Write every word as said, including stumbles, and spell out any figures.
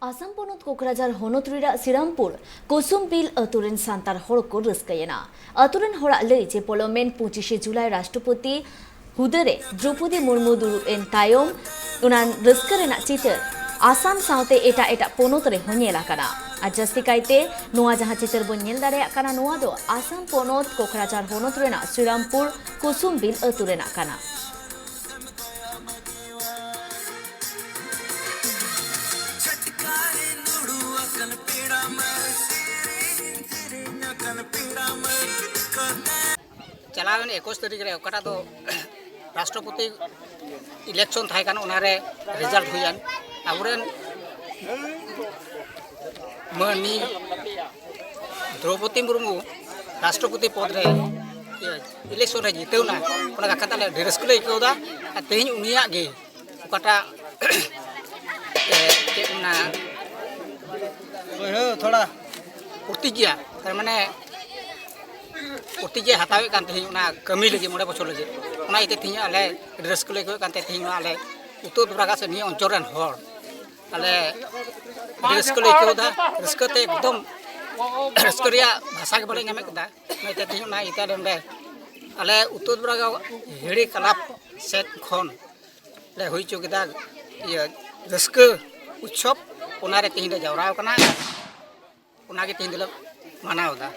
ᱟᱥᱟᱢ ᱯᱚᱱᱚᱛ ᱠᱳᱠᱨᱟᱡᱷᱟᱨ ᱦᱚᱱᱚᱛ ᱨᱮᱱᱟᱜ ᱥᱤᱨᱟᱢᱯᱩᱨ ᱠᱩᱥᱩᱢᱵᱤᱞ ᱟᱹᱛᱩ ᱨᱮᱱ ᱥᱟᱱᱛᱟᱲ ᱦᱚᱲ ᱠᱚ ᱨᱟᱹᱥᱠᱟᱹᱭᱮᱱᱟ᱾ ᱟᱹᱛᱩ ᱨᱮᱱ ᱦᱚᱲᱟᱜ ᱞᱟᱹᱭ ᱡᱮ ᱯᱚᱞᱚᱢᱮᱱ ᱯᱚᱸᱪᱤᱥᱮ ᱡᱩᱞᱟᱭ ᱨᱟᱥᱴᱨᱚᱯᱚᱛᱤ ᱦᱩᱫᱟᱹ ᱨᱮ ᱫᱨᱚᱯᱚᱫᱤ ᱢᱩᱨᱢᱩ ᱫᱩᱲᱩᱵ ᱮᱱ ᱛᱟᱭᱚᱢ ᱚᱱᱟ ᱨᱟᱹᱥᱠᱟᱹ ᱨᱮᱱᱟᱜ ᱪᱤᱛᱟᱹᱨ ᱟᱥᱟᱢ ᱥᱟᱶᱛᱮ ᱮᱴᱟᱜ ᱮᱴᱟᱜ ᱯᱚᱱᱚᱛ ᱨᱮᱦᱚᱸ ᱧᱮᱞ ᱟᱠᱟᱱᱟ᱾ ᱟᱨ ᱡᱟᱹᱥᱛᱤ ᱠᱟᱭᱛᱮ ᱱᱚᱣᱟ ᱡᱟᱦᱟᱸ ᱪᱤᱛᱟᱹᱨ ᱵᱚᱱ ᱧᱮᱞ ᱫᱟᱲᱮᱭᱟᱜ ᱠᱟᱱᱟ, ᱱᱚᱣᱟ ᱫᱚ ᱟᱥᱟᱢ ᱯᱚᱱᱚᱛ ᱠᱳᱠᱨᱟᱡᱷᱟᱨ ᱦᱚᱱᱚᱛ ᱨᱮᱱᱟᱜ ᱥᱤᱨᱟᱢᱯᱩᱨ ᱠᱩᱥᱩᱢᱵᱤᱞ ᱟᱹᱛᱩ ᱨᱮᱱᱟᱜ ᱠᱟᱱᱟ᱾ ᱪᱟᱞᱟᱣᱮᱱ ᱮᱠᱩᱥ ᱛᱟᱹᱨᱤᱠᱷ ᱨᱮ ᱚᱠᱟᱴᱟᱜ ᱫᱚ ᱨᱟᱥᱴᱨᱚᱯᱚᱛᱤ ᱤᱞᱮᱠᱥᱚᱱ ᱛᱟᱦᱮᱸ ᱠᱟᱱᱟ, ᱚᱱᱟᱨᱮ ᱨᱮᱡᱟᱞᱴ ᱦᱩᱭᱮᱱ, ᱟᱵᱚᱨᱮᱱ ᱢᱟᱹᱱᱤ ᱫᱨᱚᱣᱯᱚᱫᱤ ᱢᱩᱨᱢᱩ ᱨᱟᱥᱴᱨᱚᱯᱚᱛᱤ ᱯᱚᱫᱽ ᱨᱮ ᱤᱞᱮᱠᱥᱚᱱ ᱨᱮ ᱡᱤᱛᱟᱹᱣ ᱮᱱᱟ, ᱚᱱᱟ ᱠᱟᱛᱷᱟ ᱛᱮ ᱟᱹᱰᱤ ᱨᱟᱹᱥᱠᱟᱹ ᱞᱮ ᱟᱹᱭᱠᱟᱹᱣ ᱮᱫᱟ᱾ ᱟᱨ ᱛᱮᱦᱮᱧ ᱩᱱᱤᱭᱟᱜ ᱜᱮ ᱚᱠᱟᱴᱟᱜ, ᱮ, ᱪᱮᱫ ᱚᱱᱟ ᱛᱷᱚᱲᱟ ᱯᱨᱚᱛᱤᱡᱽᱧᱟ, ᱛᱟᱨ ᱢᱟᱱᱮ ᱯᱨᱚᱛᱤᱡᱽᱧᱟᱭ ᱦᱟᱛᱟᱣᱮᱫ ᱠᱟᱱ ᱛᱮᱦᱮᱧ ᱚᱱᱟ ᱠᱟᱹᱢᱤ ᱞᱟᱹᱜᱤᱫ, ᱢᱚᱬᱮ ᱵᱚᱪᱷᱚᱨ ᱞᱟᱹᱜᱤᱫ᱾ ᱚᱱᱟ ᱤᱭᱟᱹᱛᱮ ᱛᱮᱦᱮᱧ ᱟᱞᱮ ᱟᱹᱰᱤ ᱨᱟᱹᱥᱠᱟᱹ ᱞᱮ ᱟᱹᱭᱠᱟᱹᱣᱮᱫ ᱠᱟᱱ ᱛᱮ ᱛᱮᱦᱮᱧ ᱱᱚᱣᱟ ᱟᱞᱮ ᱩᱛᱛᱚᱨ ᱫᱩᱵᱽᱨᱟᱜᱷᱟᱴ ᱥᱮ ᱱᱤᱭᱟᱹ ᱚᱧᱪᱚᱞ ᱨᱮᱱ ᱦᱚᱲ ᱟᱞᱮ ᱟᱹᱰᱤ ᱨᱟᱹᱥᱠᱟᱹ ᱞᱮ ᱟᱹᱭᱠᱟᱹᱣ ᱮᱫᱟ᱾ ᱨᱟᱹᱥᱠᱟᱹ ᱛᱮ ᱮᱠᱫᱚᱢ ᱨᱟᱹᱥᱠᱟᱹ ᱨᱮᱭᱟᱜ ᱵᱷᱟᱥᱟ ᱜᱮ ᱵᱟᱞᱮ ᱧᱟᱢᱮᱫ ᱠᱟᱱᱟ᱾ ᱚᱱᱟᱛᱮ ᱛᱮᱦᱮᱧ ᱚᱱᱟ ᱤᱭᱟᱹᱛᱮ ᱱᱚᱰᱮ ᱟᱞᱮ ᱩᱛᱛᱚᱨ ᱫᱩᱵᱽᱨᱟᱜᱷᱟᱴ ᱦᱤᱲᱤ ᱠᱞᱟᱵᱽ ᱥᱮᱫ ᱠᱷᱚᱱ ᱞᱮ ᱦᱩᱭ ᱦᱚᱪᱚ ᱠᱮᱫᱟ ᱤᱭᱟᱹ ᱨᱟᱹᱥᱠᱟᱹ ᱩᱛᱥᱚᱵᱽ, ᱚᱱᱟᱨᱮ ᱛᱮᱦᱮᱧ ᱞᱮ ᱡᱟᱣᱨᱟ ᱟᱠᱟᱱᱟ᱾ ᱚᱱᱟᱜᱮ ᱛᱮᱦᱮᱧ ᱫᱚᱞᱮ ᱢᱟᱱᱟᱣ ᱮᱫᱟ᱾